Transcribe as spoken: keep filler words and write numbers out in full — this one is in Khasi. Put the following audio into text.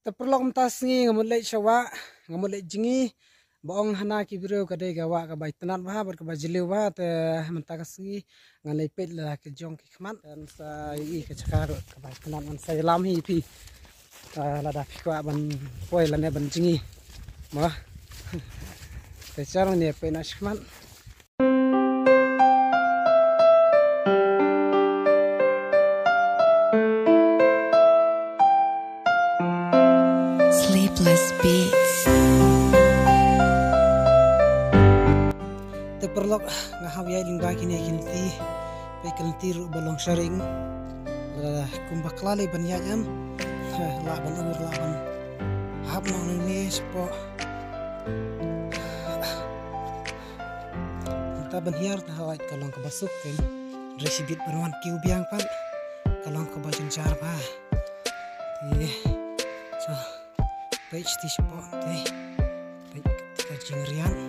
Te paralok mynta sngi nga mut leit sha wah, nga mut leit jngi. Ba ong hana ki briew ka dei ka wah kaba itynnad bha bad kaba jylliew bha, te mynta ka sngi ngan leit peit la ki jong ki khmat. Te sa ïohi ka jaka ruh kaba itynnad, ngan sa ïalam hi phi. Ah, lada phi kwah ban poi lane ban jngi. Mo. Te char ne peit na sha khmat. Sleepless Beats. Te paralok, nga hap ïaid lyngba kine ki lynti. Peit ka lynti ruh ba long sharing. Lada kumba khlaiñ ban ïaid em, lah ban ur, lah ban hap noh nangne shapoh. Mynta ban hiar te hawai ka long kaba suk, te hynrei shibit ban wan kiew biang pat ka long kaba jynjar bha. Te so, peit shiti shapoh te, peit ka jingriang.